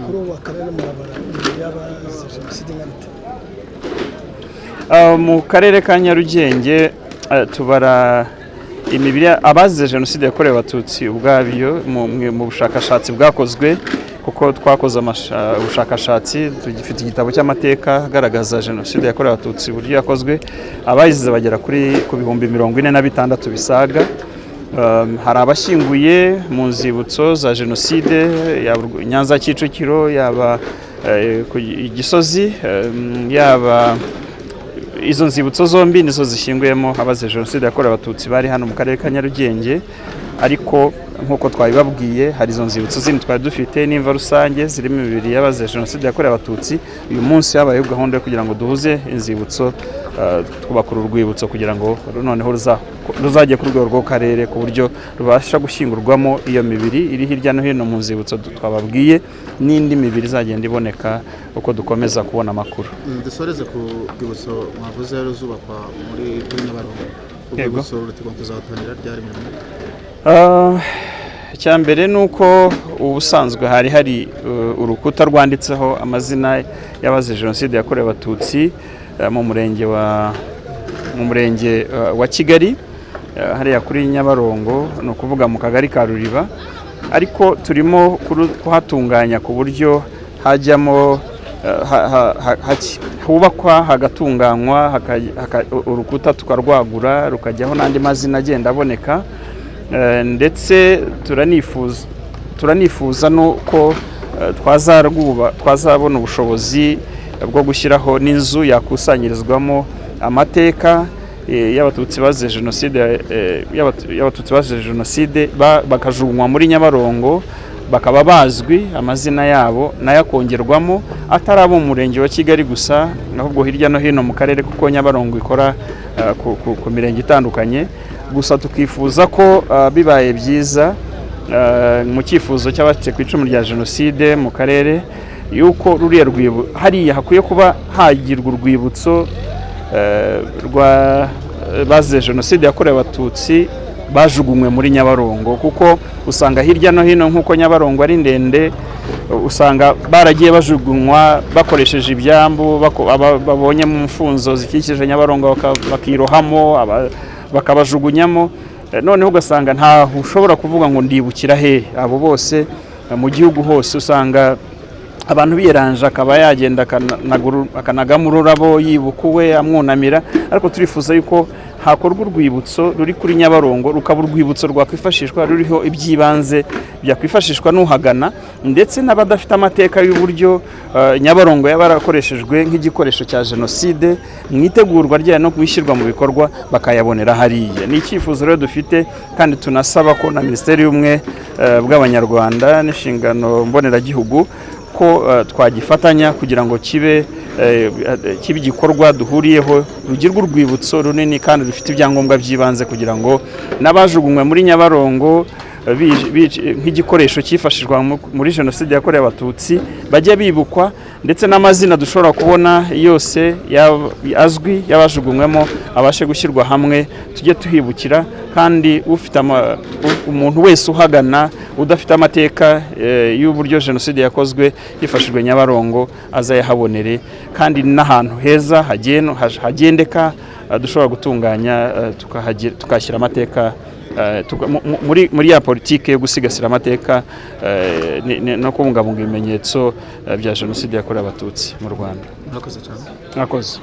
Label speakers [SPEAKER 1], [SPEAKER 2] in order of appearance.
[SPEAKER 1] Kuri ubu akarere murabara imibiri y'abazize jenoside ingana ite?
[SPEAKER 2] Mu karere ka Nyarugenge tubara imibiri abazize jenoside yakorewe Abatutsi ubwabyo mu bushakashatsi bwakozwe, kuko twakoze ubushakashatsi, tugifite igitabo cy'amateka agaragaza jenoside yakorewe Abatutsi uburyo yakozwe. Abayizize bagera ku 46,000 bisaga. Hari abashyinguye mu nzibutso za jenoside, yaba Nyanza, Kicukiro, yaba ku Gisozi, yaba izo nzibutso zombi nizo zishyinguyemo abazize jenoside yakorewe Abatutsi bari hano mu karere ka Nyarugenge. Ariko nk'uko twabibabwiye, hari izo nzibutso zindi twari dufite n'imva rusange zirimo imibiri y'abazize jenoside yakorewe Abatutsi. Uyu munsi habayeho gahunda yo kugira ngo duhuze inzibutso, twubaka uru rwibutso kugira ngo noneho ruzajye ku rwego rw'akarere, ku buryo rubasha gushyingurwamo iyo mibiri iri hirya no hino mu nzibutso twababwiye, n'indi mibiri izagenda iboneka uko dukomeza kubona amakuru.
[SPEAKER 3] Dusoreze ku rwibutso mwavuze ruzubakwa kuri Nyabarongo.
[SPEAKER 2] Yego.
[SPEAKER 3] Urwibutso ruteganywa kuzatangira ryari imirimo?
[SPEAKER 2] Icya mbere ni uko ubusanzwe hari urukuta rwanditseho amazina y'abazize jenoside yakorewe Abatutsi mu murenge wa Kigali, hariya kuri Nyabarongo, ni ukuvuga mu kagari ka Ruriba. Ariko turimo kuhatunganya ku buryo hajyamo hubakwa, hagatunganywa, urukuta tukarwagura rukajyaho n'andi mazina agenda aboneka. Ndetse turanifuza nuko twazabona ubushobozi bwo gushyiraho n'inzu yakusanyirizwamo amateka y'Abatutsi bazize jenoside, y'Abatutsi bazize jenoside bakajugunywa muri Nyabarongo, bakaba bazwi amazina yabo, nayo akongerwamo, atari abo mu murenge wa Kigali gusa, ahubwo hirya no hino mu karere, kuko Nyabarongo ikora ku mirenge itandukanye. Gusa tukifuza ko bibaye byiza, mu cyifuzo cy'abacitse ku icumu rya jenoside mu karere, yuko ruriya hariya hakwiye kuba hagirwa urwibutso rwa bazize jenoside yakorewe Abatutsi bajugunywe muri Nyabarongo, kuko usanga hirya no hino, nk'uko Nyabarongo ari ndende, usanga baragiye bajugunywa bakoresheje ibyambu babonye mu mfunzo zikikije Nyabarongo, bakirohamo, bakabajugunyamo. Noneho ugasanga ntaho ushobora kuvuga ngo ndibukira hehe abo bose. Mu gihugu hose usanga abantu biyeranje, akaba yagenda akanagamo ururabo yibuka uwe, amwunamira. Ariko turifuza yuko hakorwa urwibutso ruri kuri Nyabarongo, rukaba urwibutso rwakwifashishwa, ruriho iby'ibanze byakwifashishwa n'uhagana, ndetse n'abadafite amateka y'uburyo Nyabarongo yaba yarakoreshejwe nk'igikoresho cya jenoside mu itegurwa ryayo no mu ishyirwa mu bikorwa, bakayabonera hariya. Ni icyifuzo rero dufite, kandi tunasaba ko na Minisiteri y'Ubumwe bw'Abanyarwanda n'Inshingano Mboneragihugu ko twagifatanya kugira ngo kibe igikorwa duhuriyeho, rugirwe urwibutso runini kandi rufite ibyangombwa by'ibanze, kugira ngo n'abajugunywe muri Nyabarongo nk'igikoresho cyifashishwa muri jenoside yakorewe Abatutsi bajye bibukwa, ndetse n'amazina dushobora kubona yose azwi y'abajugunywemo abashe gushyirwa hamwe, tujye tuhibukira. Kandi umuntu wese uhagana udafite amateka y'uburyo jenoside yakozwe hifashishijwe Nyabarongo azayahabonere, kandi n'ahantu heza hagendeka, dushobora gutunganya, tukahashyira amateka, muri ya politike yo gusigasira amateka no kubungabunga ibimenyetso bya jenoside yakorewe Abatutsi mu Rwanda.
[SPEAKER 3] Murakoze cyane.
[SPEAKER 2] Mwakoze.